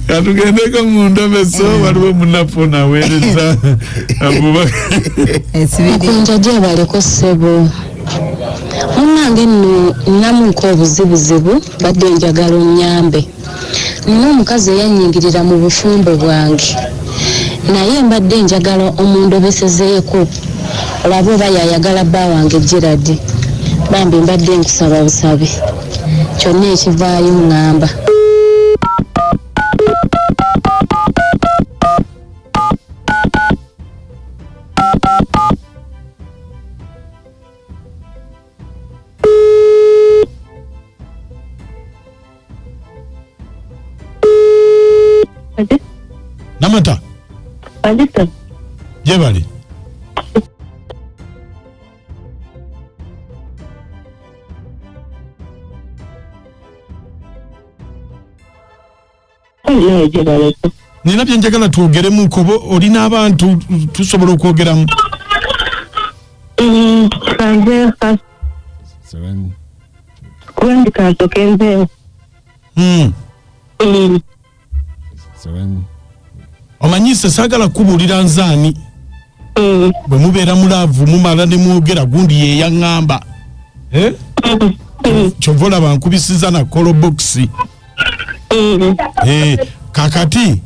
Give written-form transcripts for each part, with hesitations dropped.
Katugendeko mu ndobeso, waliwo munnaffe ono aweereza abubaka. Mukunja gyebaleko ssebo. Munnange nno nnamuuka obuzibuzibu mbadde njagala onnyambe. Nina omukazi eyannyingirira mu bufumbo bwange naye mbadde njagala omundobesezeeko olabe oba y'ayagala bba wange Gerald. Bambi mbadde nkusaba busabi kyonna ekivaayo ŋŋamba. Namata. Andisa. Jebali. Nina byenjagala twogeremu kuba olina abantu tusobola okwogeramu. Omanyi se saagala kukubuulira nzaani. Bwe mubeera mu laavu mumala ne mwogera gundi ye yaŋŋamba. Eh? Kyova olaba nkubisiza na kolobokisi. Eh, kakati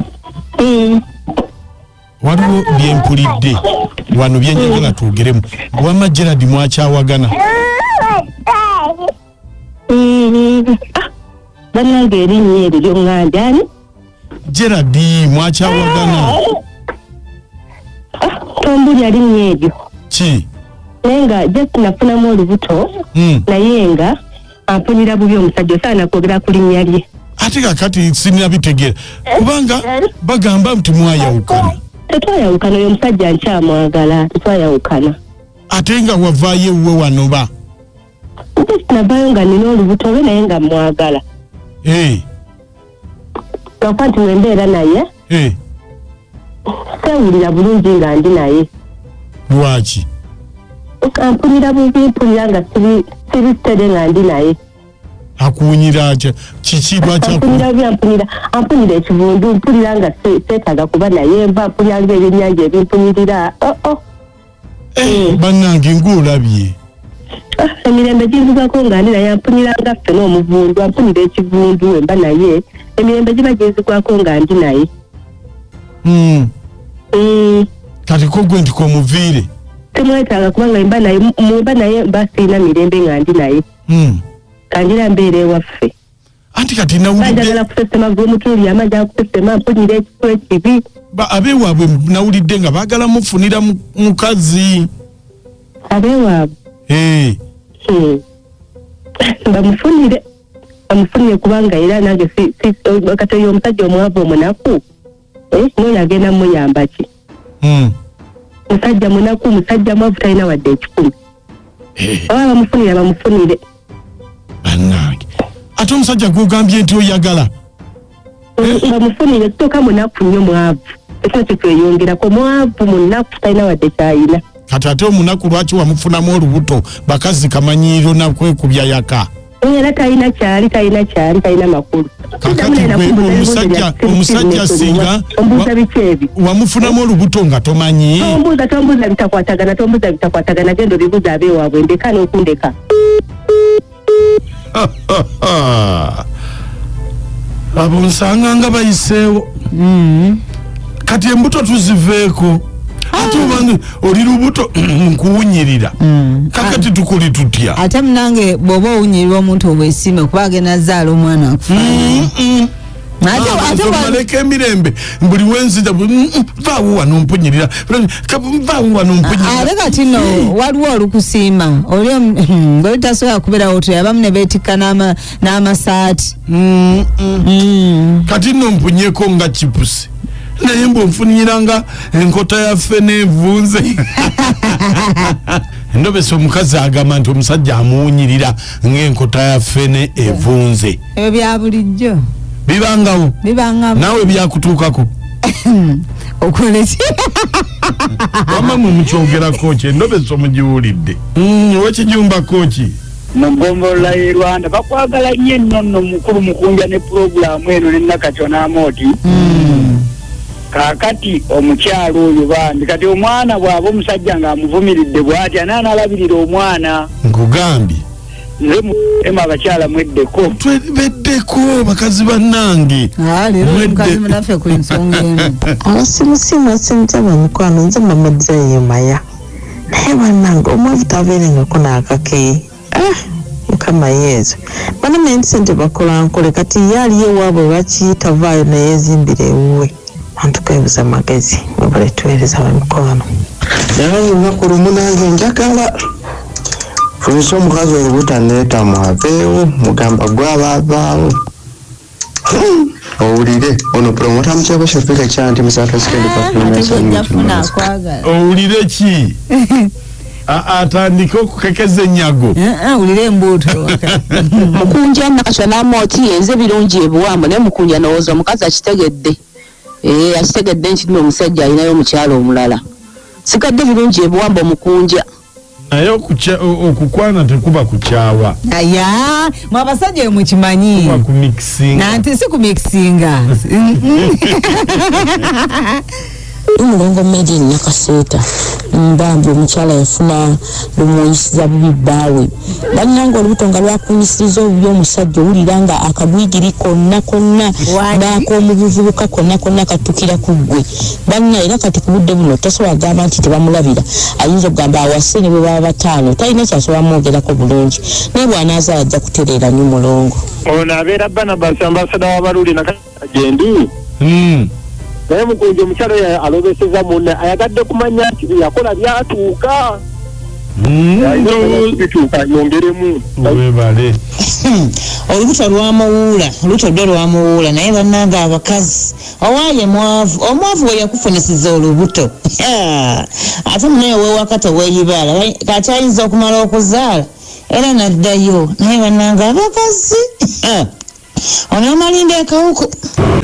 waliwo byempulidde wano byenjagala twogeremu. Wamma Gerald mwakyawagana. Bannange erinnya eryo lyoŋŋambye ani? Gerald mwakyawagana. Tombulya linnya eryo. Ki? Naye nga just nafunamu olubuto naye nga ampunyira bubi omusajja osaana kwogera ku linnya lye. Ate kakati sinabitegeera kubanga bagamba nti mwayawukana. Tetwayawukana, oyo omusajja nkyamwagala, tetwayawukana. Ate nga wavaayo ewuwe wano ba? Just navaayo nga nina olubuto lwe naye nga mwagala. Lwakuba nti wembeera naye seewulira bulungi nga ndi naye. Lwaki? Ampunyira bubi, mpulira nga siri steady nga ndi naye. Akuwunyira atya? Kiki lwaki Ampunyira bubi, ampunyira ekivundu, mpulira nga seetaaga kuba naye, nva mpulira nga ebyennyanja ebimpunyirira. Oh, oh. Bannange ng'olabye. Emirembe ginzigwako nga ndi naye, ampunyira nga ffe n'omuvundu, ampunyira ekivundu wemba naye, emirembe giba ginzigwako nga ndi naye. Kati ko gwe nti komuviire? Temwetaaga kubanga mba naye, mba naye mba sirina mirembe nga ndi naye. Kangira mbeera ewaffe. Anti kati nawulidde Njagala kusesema gw'omutuuli ama njagala kusesema mpunyira ekifo ekibi. Abeewaabwe nawulidde nga baagala mufunira mukazi. Abeewaabwe? Bamufunire. Bamufunire kubanga era nange kati oyo omusajja omwavu omunaku, n'oyo agenda muyamba ki? Musajja munaku, musajja mwavu talina wadde ekikumi. Oba bamufunire, bamufunire. Bannange, ate omusajja gw'ogambye nti oyagala? Bamufunire, toka munaku nnyo mwavu. Ekyo kye tweyongerako, mwavu munaku talina wadde ky'ayina. Kati ate omunaku lwaki wamufunamu olubuto? Bakazi kamanyiiro nakwekubya yaka. Era talina kyali, talina kyali, talina makulu. Kakati gwe omusajja singa ombuuza biki ebyo? Wamufunamu olubuto nga tomanyi? Tombuuza, tombuuza bitakwatagana, tombuuza bitakwatagana, genda obibuuza abeewaabwe, ndeka n'okundeka. Abo nsanga nga bayiseewo. Kati embuto tuziveeko. Ate obanga oli lubuto nkuwunyirira. Kakati tukuli tutya? Ate munange bw'oba owunyirirwa omuntu obwesiime kuba agenda azaala omwana akufaanana. Ate emirembe buli wenzija vaawo wano mpunyirira, vaawo wano mpunyirira. Ate kati nno waliwo olukusiima oli ng'oli tasobola kubeerawo otyo, abamu ne beetikka n'amasaati. Kati nno mpunyeko nga chipusi naye mbu nfunyira nga enkota yaffe n'evunze. Ndobesa omukazi agamba nti omusajja amuwunyirira ng'enkota yaffe ne evunze. Ebyo bya bulijjo. Bibangawo. Bibangawo. Naawe byakutuukako. Okola ki? Wamma mwe mukyogerako ki? Endobesa omugiwulidde. Owekijumbako ki? Mu ggombolola y'e Rwanda bakwagala nnyo enno nno mukulu Mukunja ne pulogulaamu eno ne Nakatyo n'Amooti. Kaakati omukyala oyo bambi kati omwana bw'aba omusajja ng'amuvumiridde bw'atya naye anaalabirira omwana. Nkugambye. Nze mu ema abakyala mweddeko. Twebeddeko bakazi bannange. Ah, leero oli Mwedde. mukazi munaffe ku nsonga eno. Abasimusimu asimutya bamikwano, nze mama Zayo Maya. Naye bannange, omwavu tabeerengako n'akake. Ah, Mukama Yezu, banamanya nti sente bakola nkole. Kati ye aliyo ewaabwe, lwaki tavaayo neyezimbira ewuwe? Bantu kwebuza magezi. Mwebale tuweereza bamikwano. Naye olunaku lumu nange njagala funisa omukazi olubuto neetamu aveewo, mugamba gwaba avaawo. Owulire ono promota mukyako kyopeka kyanti musakasikende. Ate gwe ojja akwagala. Owulire ki? Atandike okukekeza ennyago. Eh, eh, owulire embuuto. Mukunja, Nakaswa n'Amooti, yenze Birungi ebuwambo. Naye Mukunja, ndowooza omukazi akitegedde. Ee, akitegedde nti nno omusajja alinayo omukyala omulala. Sigadde Birungi ebuwambo, Mukunja. Naye okukwana tekuba kukyawa. Aya, mwe abasajja we mukimanyi. Kuba kumixinga. Nanti si kumixinga. Mulongo Medi Nakaseeta, mbambi omukyala yafuna lumuyisiza bubi bbaawe. Bannanga, olubuto nga lwakunyisiriza obubi omusajja, owulira nga akagwigiri konna konna n'ak'omubuvubuka konna konna katukira ku ggwe. Banna, era kati ku budde buno tosobola kugamba nti tebamulabira. Ayinza okugamba awase ne bwe baba bataano, talina kyasobola mwogerako bulungi, naye bw'anaazaala ajja kutereera nnyo, mulongo. Ono abeera Barnabas, ambasada w'abaluli nakagendi. Naye Mukunja, omukyala oyo alobeseza munne, ayagadde kumanya nti bye yakola byatuuka. Bituuka yongeremu. Webale. Olubuto lwamuwuula, olubuto lwo lwamuwuula. Naye bannange abakazi, owaaye mwavu, omwavu we yakufunisiza olubuto, ate munaye owewaka teweeyibaala. Kati ayinza okumala okuzaala era n'addayo. Naye bannange abakazi, onoomalinda akawuku.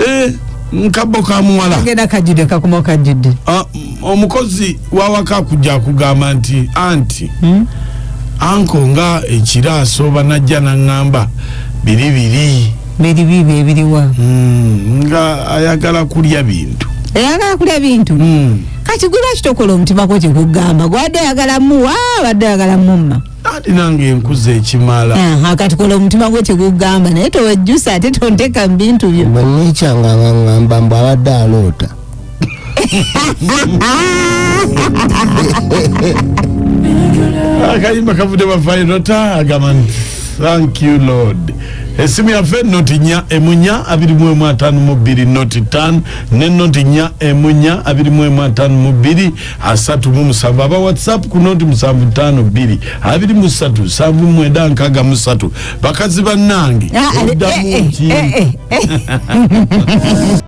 Eh, nkabbo ka muwala. Genda kajjudde, kakuma kajjudde. Ah, omukozi wawaka kujja kugamba nti anti anko nga ekiraaso banajja naŋŋamba biri biri. Biri bibi ebiriwa? Nga ayagala kulya bintu. Eyagala kulya bintu. Kati gwe lwaki tokola omutima gwo kyekugamba? Gwadde oyagala muwa, badde oyagala mumma. Ati nange enkuza ekimala. Aha, kati kola omutima gwo kyekugamba, naye towejjusa ate tonteka mu bintu byo. Bwe nekyanga nga ŋŋamba mbu abadde aloota. Akayimba kavudde bafairota, agamba nti thank you Lord. Esimu yaffe 0 4 21 52 05 ne 0 4 21 52 37. Aba WhatsApp ku 0 7 5 2 23 79 63. Bakazi bannange, Ah, oddamu eh, ki? eh, eh, eh.